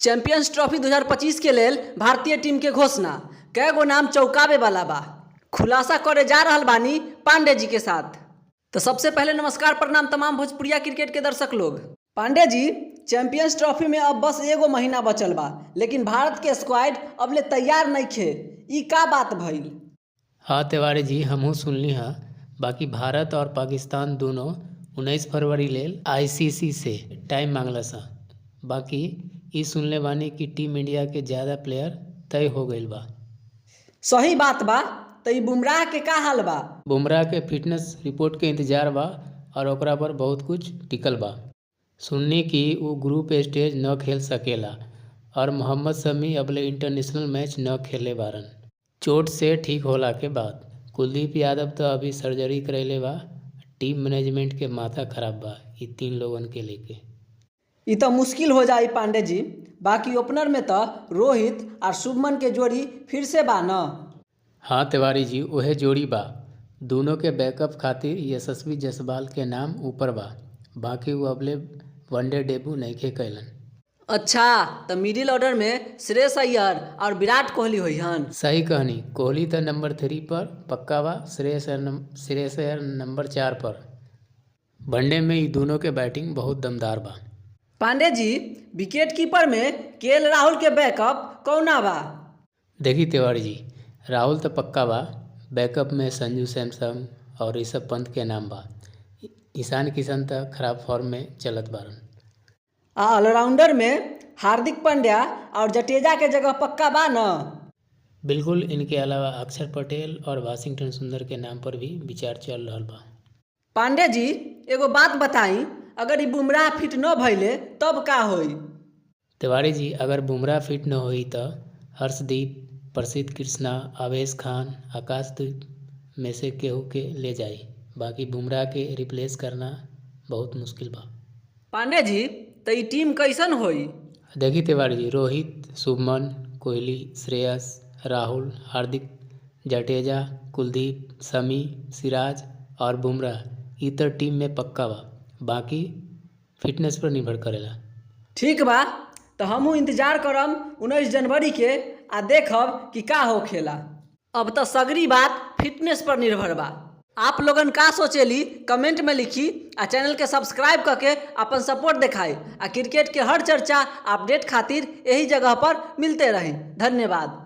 Champions trophy 2025 के लेल भारतीय टीम के घोषणा। कय गो नाम चौंकावे वाला बा, खुलासा करे जा रहल बानी पांडे जी के साथ। तो सबसे पहले नमस्कार, प्रणाम तमाम भोजपुरिया क्रिकेट के दर्शक लोग। पांडे जी, चैंपियंस ट्रॉफी में अब बस एगो महीना बचल बा, लेकिन भारत के स्क्वाड अब ले तैयार नइखे। ई का बात भइल? हाँ तिवारी जी, हमहू सुनली हाँ। बाकी भारत और पाकिस्तान दोनों 19 फरवरी लेल आईसीसी से टाइम मांगलस हँ। बाकी ई सुनले बानी कि टीम इंडिया के ज़्यादा प्लेयर तय हो गईल बा। सही बात बा। त ई बुमराह के का हाल बा? बुमराह के फिटनेस रिपोर्ट के इंतजार बा और ओकरा पर बहुत कुछ टिकल बा। सुननी कि उ ग्रुप स्टेज न खेल सकेला और मोहम्मद शमी अबले इंटरनेशनल मैच न खेलले बारन, चोट से ठीक होला के बाद। कुलदीप यादव त अभी सर्जरी करइले बा। टीम मैनेजमेंट के माथा खराब बा इ तीन लोगन के लेके। ई त मुश्किल हो जाई पांडे जी। बाकी ओपनर में त रोहित और शुभमन के जोड़ी फिर से बा न? हाँ तिवारी जी, उहे जोड़ी बा। दोनों के बैकअप खातिर यशस्वी जायसवाल के नाम ऊपर बा। बाकी उ अबले वनडे डेब्यू नइखे कइलन। अच्छा, त मिडिल ऑर्डर में श्रेयस अय्यर और विराट कोहली होइहन। सही कहनी। कोहली त नंबर 3 पर पक्का बा, श्रेयस अय्यर नंबर 4 पर। वनडे में इ दोनों के बैटिंग बहुत दमदार बा। पांडे जी, विकेट कीपर में केएल राहुल के बैकअप कौना बा? देखी तिवारी जी, राहुल त पक्का बा। बैकअप में संजू सैमसन और ऋषभ पंत के नाम बा। ईशान किशन त खराब फॉर्म में चलत बारन। आ ऑलराउंडर में हार्दिक पांड्या और जडेजा के जगह पक्का बा न? बिल्कुल। इनके अलावा अक्षर पटेल और वाशिंगटन सुंदर के नाम पर भी विचार चल रहल बा। पांडे जी, एगो बात बताई, अगर ई बुमराह फिट न भइले तब का होई? तिवारी जी, अगर बुमराह फिट न होई त अर्शदीप, प्रसिद्ध कृष्णा, आवेश खान, आकाशदीप में से केहू के ले जाई। बाकी बुमराह के रिप्लेस करना बहुत मुश्किल बा। पांडे जी, त ई टीम कैसन होई? देखी तिवारी जी, रोहित, शुभमन, कोहली, श्रेयस, राहुल, हार्दिक, जडेजा, कुलदीप, शमी, सिराज और बुमराह, इ त टीम में पक्का बा। बाकी फिटनेस पर निर्भर करेला। ठीक बा, त हमहू इंतजार करम 19 जनवरी के आ देखब कि का होखेला। अब त सगरी बात फिटनेस पर निर्भर बा। आप लोगन का सोचेली, कमेंट में लिखी आ चैनल के सब्सक्राइब करके अपन सपोर्ट दिखाई। आ क्रिकेट के हर चर्चा अपडेट खातिर यही जगह पर मिलते रही। धन्यवाद।